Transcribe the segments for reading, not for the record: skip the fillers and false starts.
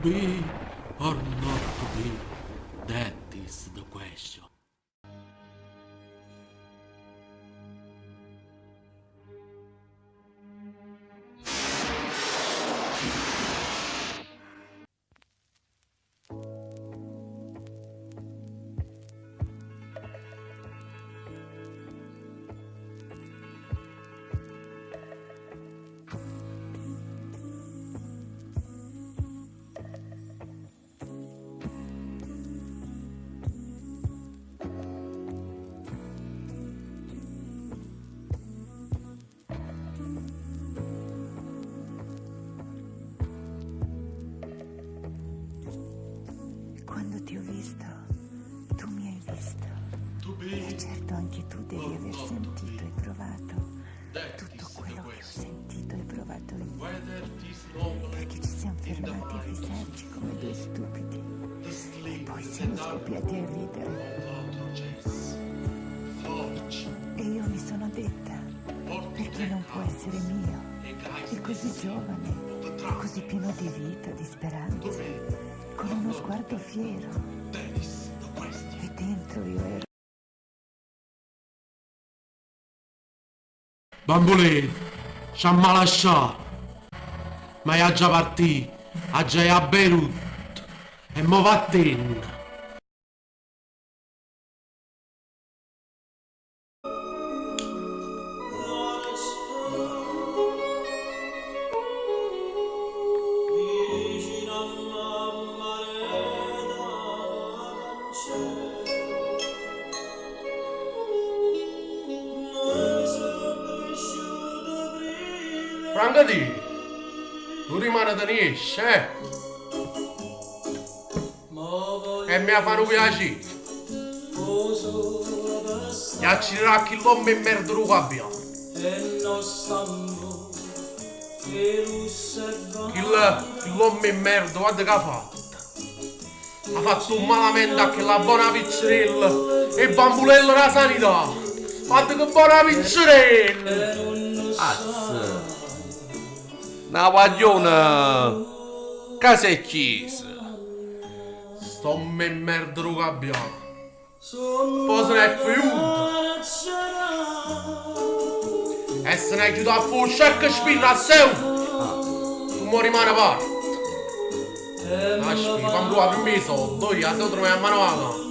be or not to be, that is the question. Quando ti ho visto, tu mi hai visto. To be E certo anche tu devi or aver not to sentito be, e provato that tutto is the quello che ho question. sentito e provato io. Whether it is noble Perché ci siamo in the fermati a mind fissarci come due stupidi the e sleep poi and siamo dark scoppiati a ridere. of Forge E io mi sono detta, perché non può essere mio? È così giovane, così pieno di vita, di speranza, con uno sguardo fiero. That is the question. E dentro io ero Bambolè, c'amma lascià. Ma è già partì, a già a Beirut. E mo vattene. Franca di, tu rimani te ne esci, eh? E mi fa un piacere. E acciderà chi l'uomo e merda lo abbiamo. Chi l'uomo e merda, guarda che ha fatto. Ha fatto un malamente a quella buona pizzerella e bambulella della sanità. Guarda che buona pizzerella. Azz. Una guagliona che si è chiesa. Sto me merda lo che abbiamo. Poi se ne è fiuto. E se ne è chiuso a fuscia che spirra a seu. Tu mo rimane a parte. Ah, spi, fammi provare prima i soldi, io se lo troviamo a mano a mano.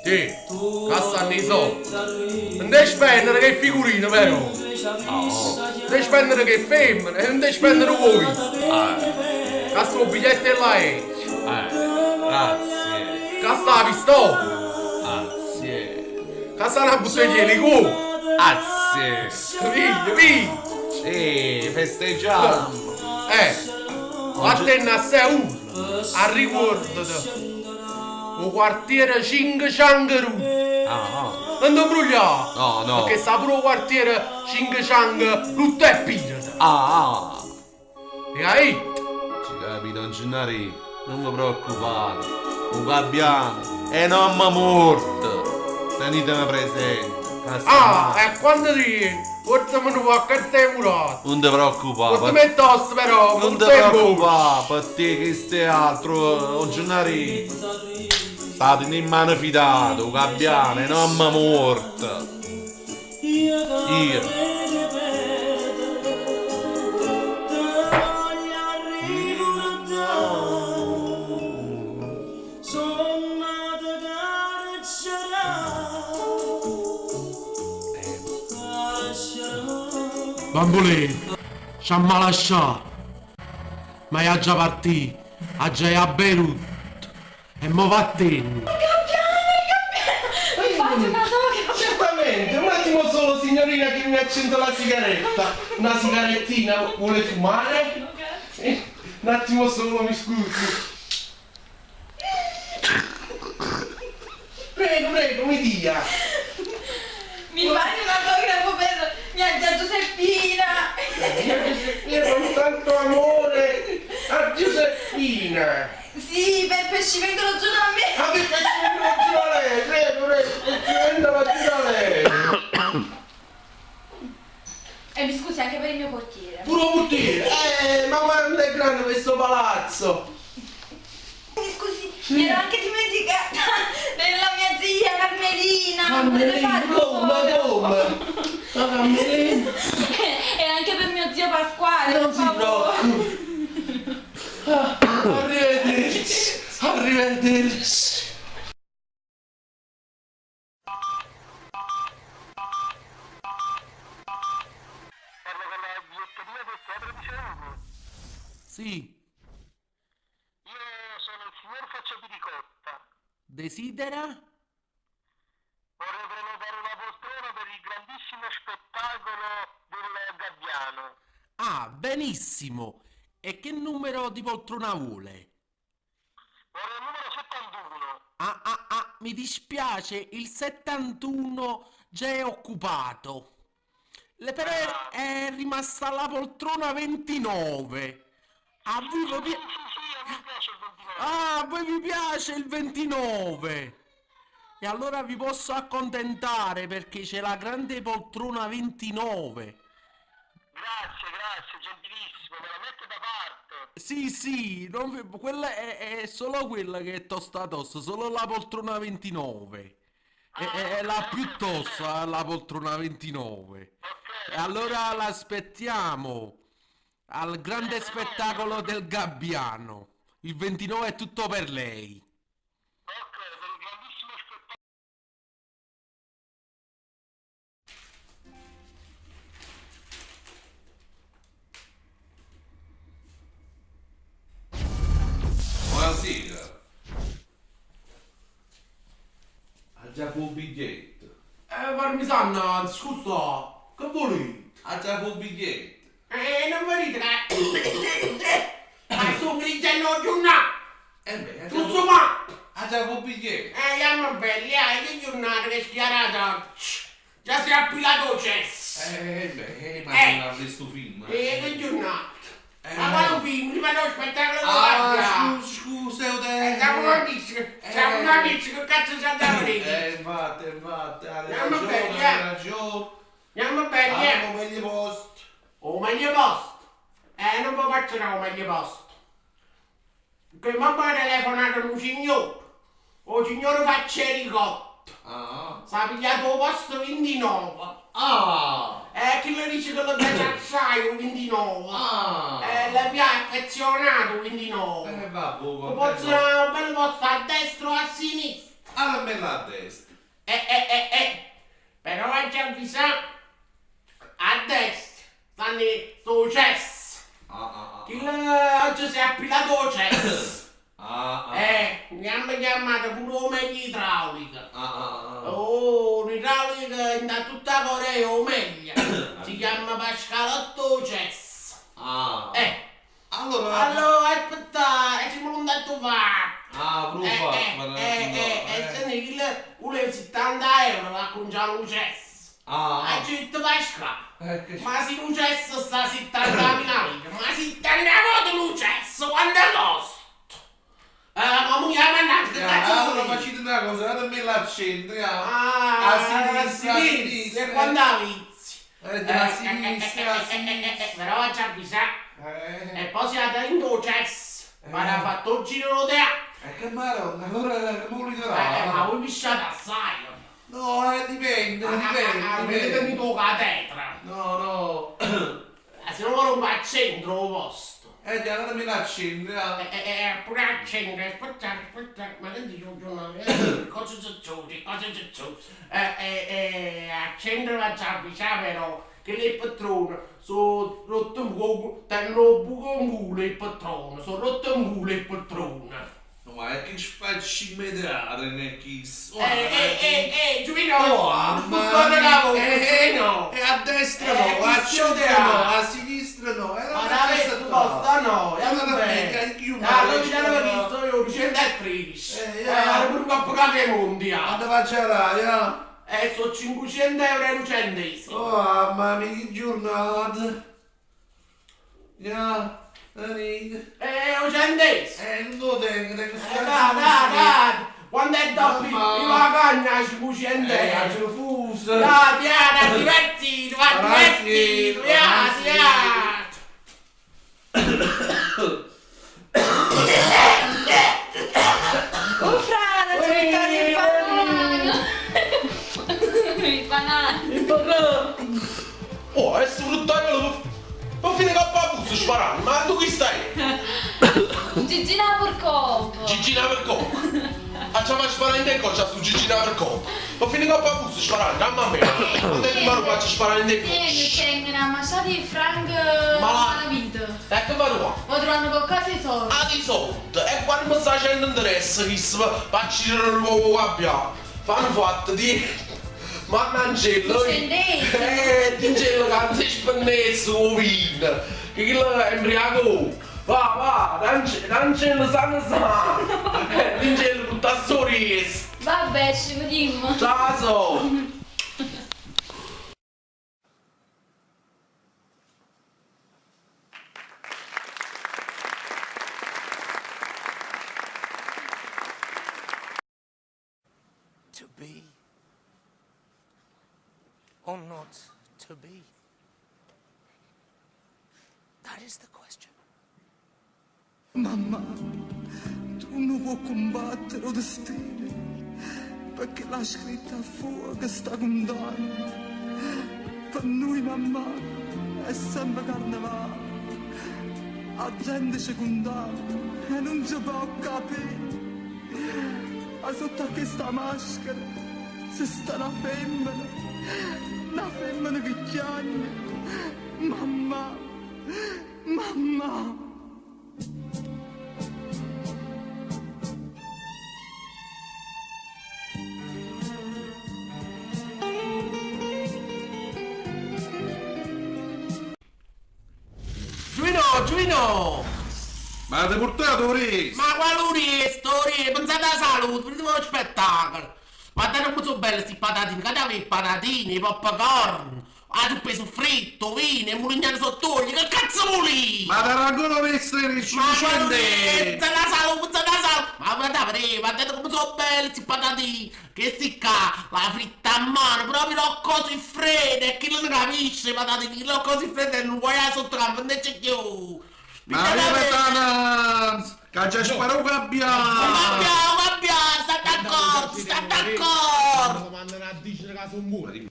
Sì, qua stanno i soldi. Non devi spendere che figurine però. Non devi spendere che femmine, e non devi spendere voi. Qua sta il biglietto dell'aereo. Grazie. Qua sta la pistola. Grazie. Qua sta una bottiglia di liquore. Grazie. Piglia, piglia. Sì, festeggiamo. Vattene a Seul. A ricordati. O quartiere 5 Changaroo. Ah, no. Non ti imbrugliare. No, no. Perché sta pure il quartiere 5 Chang tutto è pirata. Ah, ah. E aí? Ci capito, Gennari, non vi preoccupate. O gabbiano è un uomo morto. Tenetemi presente. Ah, e quando ti portami un pacchetto di murato. Non ti preoccupare. Portami il tosto però, Non ti portami il preoccupare, per te che stai altro, oh, Gennari. State in mano fidato, o gabbiano è un uomo morto. Io. Bambolè, c'amma lascià. Ma è già partì, a già a Beirut. E mo vattene. Mi fate una doga? Certamente, un attimo solo signorina che mi accendo la sigaretta. Una sigarettina, vuole fumare? No, grazie. Un attimo solo, mi scusi. Prego, prego, mi dia. Mi fai un autografo per mia zia Giuseppina? Zia Giuseppina con tanto amore a Giuseppina. Sì, per pescivendolo giù da me. Ma che pescivendolo giù da lei, prego, prego, pescivendolo giù da lei. E mi scusi anche per il mio portiere. Pure un portiere? Ma guarda Sta Carmelina. E anche per mio zio Pasquale, Non per si favore. preoccupi. Ah, arrivederci. Arrivederci. Parlo con la biglietteria del Teatro di Cerumi. Sì, Io sono il signor Faccia di Ricotta. desidera? Vorrei prenotare una poltrona per il grandissimo spettacolo del Gabbiano. Ah, benissimo. E che numero di poltrona vuole? Vorrei il numero 71. Ah, ah, ah, mi dispiace, il 71 già è occupato. Le però è rimasta la poltrona 29. A voi vi Sì, sì, a me piace il 29. Ah, a voi vi piace il 29. E allora vi posso accontentare perché c'è la grande poltrona 29. Grazie, grazie, gentilissimo, me la metto da parte. Sì, sì, non vi- quella è solo quella che è tosta tosta, solo la poltrona 29. È la più tosta, la poltrona 29. Ok. E allora l'aspettiamo al grande spettacolo del Gabbiano. Il 29 è tutto per lei. Ok, per il grandissimo spettacolo. Buonasera. Ha già fu un biglietto. Parmigiana, scusa, che volete? Ha già fu un biglietto. Non volete che... Ma sono grigiano giornata! Eh beh, ha già Tutto fu- ma! ha già fu un biglietto. Andiamo belli, eh, che giornata che schiarata oggi! Già si è appilato cesso! Eh beh, ma Eh. non ha visto film. Eh, che giornata! Eh. Ma quando film, mi fanno lo spettacolo del Ah, Gabbiano! scusa, scusa, è Siamo amici, siamo amici, che cazzo ci andiamo a dire? Infatti, infatti, hai Andiamo ragione, bene, hai eh. ragione. Andiamo belli, eh! Hanno meglio posti. O meglio posto! Non può passare o meglio posto! Che mamma ha telefonato un signore! O signore faccia ricotta! Ah. Si è pigliato il posto 29! Ah. Chi lo dice che lo piace assai il 29? Ah. Le piace affezionato il 29! Vabbè, Lo va posso bene. dare un bel posto a destra o a sinistra! Allora me la a destra. Però oggi avvisato a destra stanno sto cesso! Ah, ah, ah. Chi oggi si è appilato il cesso! Ah, ah. Mi hanno chiamato pure o meglio idraulica. Ah, ah, ah. Oh, l'idraulica in da tutta Corea o meglio. Si chiama Pascalotto Cess. Ah. Allora. Allora, aspetta, ci vuole un dato fatto. Ah, pure fatto, ma no, Se ne il voleva 70 euro va con Gianlu Cess. Ah. Ha detto Pascal. Che Ma se Lucesso sta 70.000 lire, ma 70 volte Lucesso, quanto costa? Ma mi ha mandato che cazzo Allora vuoi? facete una cosa, dammi l'accento, ya. Ah, a sinistra, a a sinistra. E quando inizi? Da sinistra, a sinistra. Però ho già avvisato. E poi si è andato in cesso. Ma l'ha fatto il giro di teatro. Che maronna, allora come lo Ma ritrovo? voi pisciate assai. No, dipende, dipende, Ah, avete dipende. tenuto la tetra. No, no. Se non volevo un accendere il posto. Già, allora me l'accendo, ya. Pure accendere, aspetta, aspetta, ma che dico un giornale? Cosa c'è, cosa c'è? Accendere la già avvisare però che le patrone sono rotte un culo, tengono un buco in culo le patrone, sono rotte un culo le patrone. No, ma è che sfacci mediare, ne chi Giovino, Oh, non mamma sto mia. bocca, Giovino. A destra Eh, no, a chi centro si no, a sinistra no. E Ma allora da che questo sta? posto no, E allora vabbè. venga, io mi Allora arresto. ci avevo visto io 113. Ya. Era pure un po' che mondi, ah. Quando faccio la radio? Sono 500 euro e un centesimo. Oh, mamma mia, che giornata. Ya, Anita. Un centesimo. Non lo tengo, tengo Da, da, da. Quando è doppio, Mamma. mi va a canna 500 euro. Ce lo fuso. Da, da, divertito, va Grazie, divertito, via, grazie. via. Oh Frana, ci mettiamo il banano. Il banano. Il banano. Oh, e stu fruttaiolo pe fine 'ncopp 'a busta sparanno, ma tu chi stai? Gigino 'a Percoco! Gigino 'a Percoco! A ce 'a fa sparà dint' 'e cocce a stu Gigino 'a Percoco! Pe fine 'ncopp 'a busta sparanno, mamma mia! Quanto è che faccio sparà dint' 'e cocce? Tengo na maciata 'e franco malavita. E che va truvà? Va truvanno qualcosa 'e solde. Ati solde? E quanno me sta facendo interesse chisto p'accidere nu poco 'o gabbiano? Fa nu fatto, tiè. Mannancella, oi. Eh, dincello ca nun se spennesse 'o vino, che chillo è 'mbriacone. Va, va, dancello sano sano. Eh, dincello purtasse 'o riesto. Vabbè, ci vedimmo. Ciao, so. To be or not to be? That is the question. Mammà, tu nu può cumbattere 'o destino, pecché l'ha scritta a fuoco sta cundanna. Pe nuje mammà è sempe carnevale, 'a gente ce cundanna e nun ce po' capì. Ma sotto a chesta maschera ce sta na femmena, na femmena che chiagne. Mammà, mammà. Giuvinò, giuvinò! Ma avete purtato 'o riesto? Ma qual 'o riesto, 'o riesto? Pensate 'a salute, vedite 'o spettacolo! Guardate come sono belle sti patatine, che dave 'e patatine, 'e popcorn, 'a zuppa 'e soffritto, 'o vino, 'e mulignane sott'olio, che cazzo vulite? Ma darà ancora 'o resto 'e Ma qual 'o 500? riesto? Pensate 'a salute, pensate 'a salute! Ma guardate, vedete, guardate come sono belle sti patatine! Chesti ccà, la fritta a mano, proprio Rocco Siffredi, e chillo nun capisce 'e patatine, Rocco Siffredi è nu guaio sotto ca nun c'è cchiù. Ma levate 'a nanz, ca già spara 'o gabbiano! O gabbiano, o gabbiano, statte accorto, statte accorto! Mandano a dicere ca so' muorto.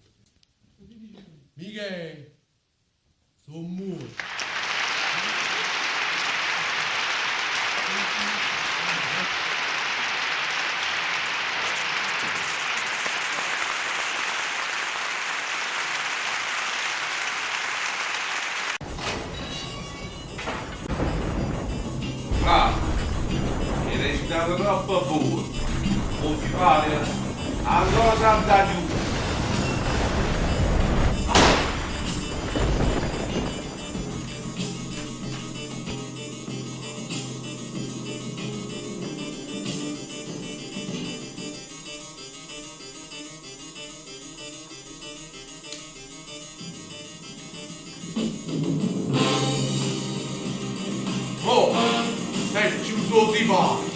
Michè, so' muorto. Bravo! Hê recitato troppo buono! O sipario ancora s'ha da chiudere! Mo s'è chiuso 'o sipario.